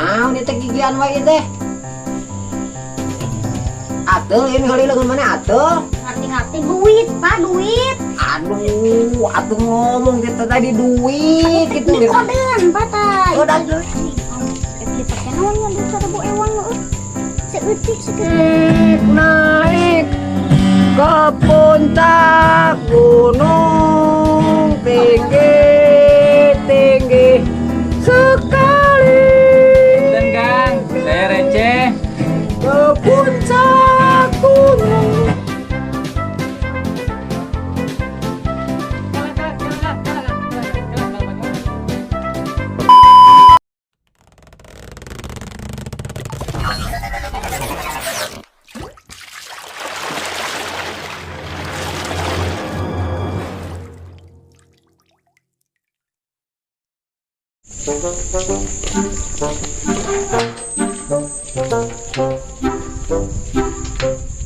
Naon ieu teh gigian wae teh? Ateul ini kali leungeun mana ateul? Ngerti-ngerti duit, Pak, duit. Aduh, atuh ngomong kita tadi duit gitu. Di kodean, Pak, tah. Oh, dah. Dipake naon nya duit 1000 ewang euy. Seutik sakitu. Naik ke puncak gunung tinggi tinggi sekali. Dan Kang, saya receh. Ke puncak gunung.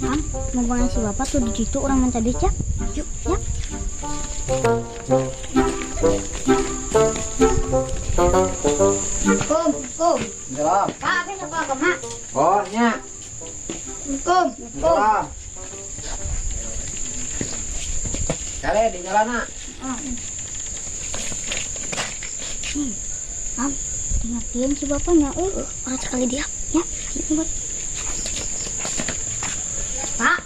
Am, mau bangun si bapak tuh di situ orang minta duit ya. Yuk, ya. Kum, kum. Salam. Pak, apa sekolah kema? Oh, nya. Kum, kum. Salam. Kale di jalan. Am, ngertiin si bapaknya, orang sekali dia, ya. Ayo, Pak. Pak,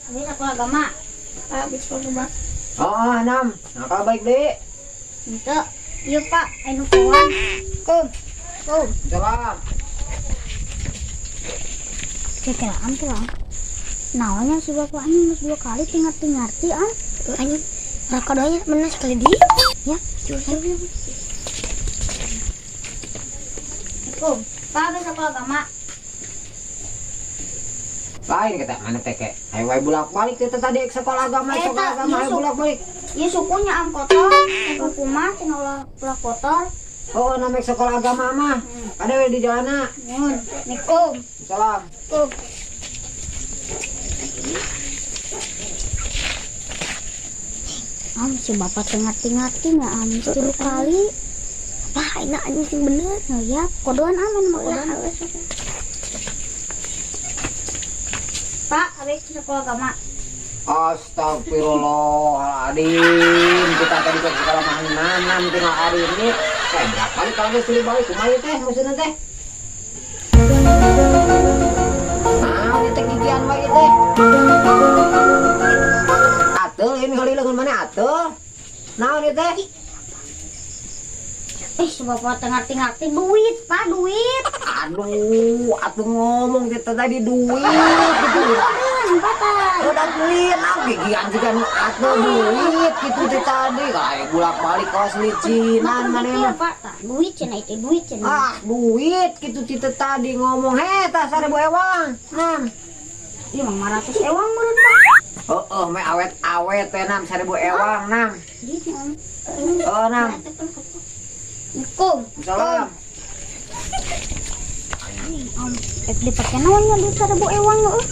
habis sekolah agama. Pak, habis sekolah agama. Oh, enam. Nah, kalau baik deh. Itu, iya Pak, ayo kawan. Kum, kum. Salam. Kira-kira am tuh am. Naonnya si bapak ini harus dua kali tinggal-tinggal am. Anjing, mereka doanya bener sekali di. Ya, yuk, yuk. Kum, Pak, habis sekolah agama. Lain kita mana teh ke? Ayo wae bolak-balik kita tadi sekolah agama, Eh, sekolah tak, agama, ayo Yusuf. bolak-balik. Ya sukunya am kotor, suku mah cenah ulah ulah kotor. Oh, nama sekolah agama mah. Ada we di jalan. Mun, Assalamualaikum. Salam. Kum. Am, si bapak teu ngerti-ngerti nggak am tilu kali. Apa enak anjing sing bener. Oh ya, kodoan am ini mah kodoan. Pak, habis sekolah agama. Astagfirullahaladzim. Kita tadi ke sekolah mah nanam tinggal hari ini. Eh, berapa kali kalau geus balik kumaha teh maksudna teh? Nah, ini teh gigian wae teh. Ateul ini kali leungeun mana ateul? Naon ieu teh? Eh, si bapak teu ngerti-ngerti duit, Pak, duit. Aduh, atuh ngomong kita tadi duit gitu. Kodoan, Pak, tah. Udah beli nah gigian juga nu atuh duit gitu teh tadi. Kayak bolak-balik kaos licinan Makan mana gitu ya, mah. Pak, tah. Duit cenah itu duit cenah. Ah, duit gitu tita tadi ngomong heh tah 1000 ewang. Nam. Iya, 500 ewang meureun, Pak. Oh, me awet-awet teh nam 1000 ewang nam. Duit am. Oh, nam. Assalamualaikum. Salam. Am, dipake naon nya duit 1000 ewang euy.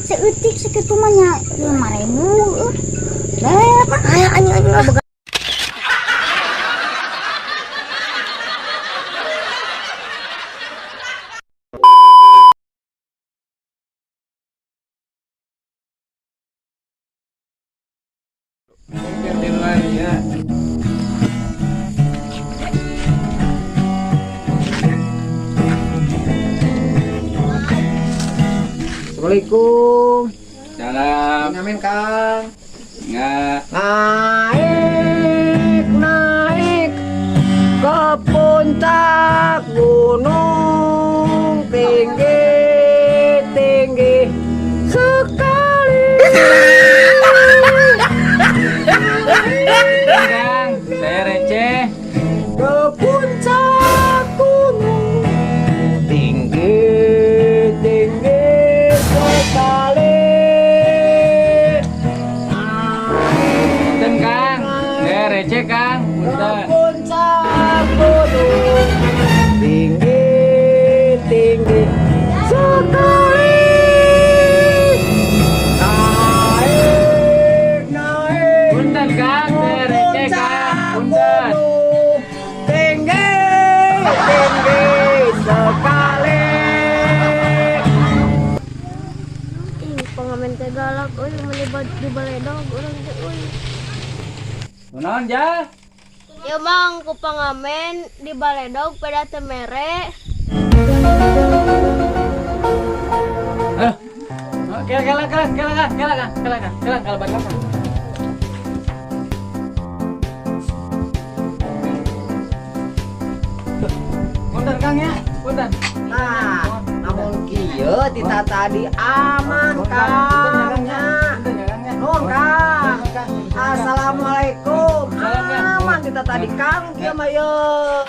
Seutik sakitu mah nya 5000 euy. Beb, aya anjing anjing boga. Di luar ya. Assalamualaikum. Salam. Ngamen Kang. Enggak. Naik, naik ke puncak gunung tinggi, tinggi sekali. Kang, saya receh. Ke puncak gunung tinggi, tinggi sekali. Punten Kang, saya receh Kang. Ke Punten. puncak gunung tinggi. Galak euy, meuli di baledog urang teh euy. Kunaon, Ja? Ya Mang, ku pangamen di baledog pada teu mere. Aduh. Oh, kela kela kela kela kela kela kela kela kela kela kela. Punten, Kang, ya. Punten. Nah, namun kieu tita tadi aman, Kang, nya. Punten ya, Kang, ya. Nuhun, Kang. Assalamualaikum. Salam, Kang. Aman tita tadi, Kang, kieu mah yeuh.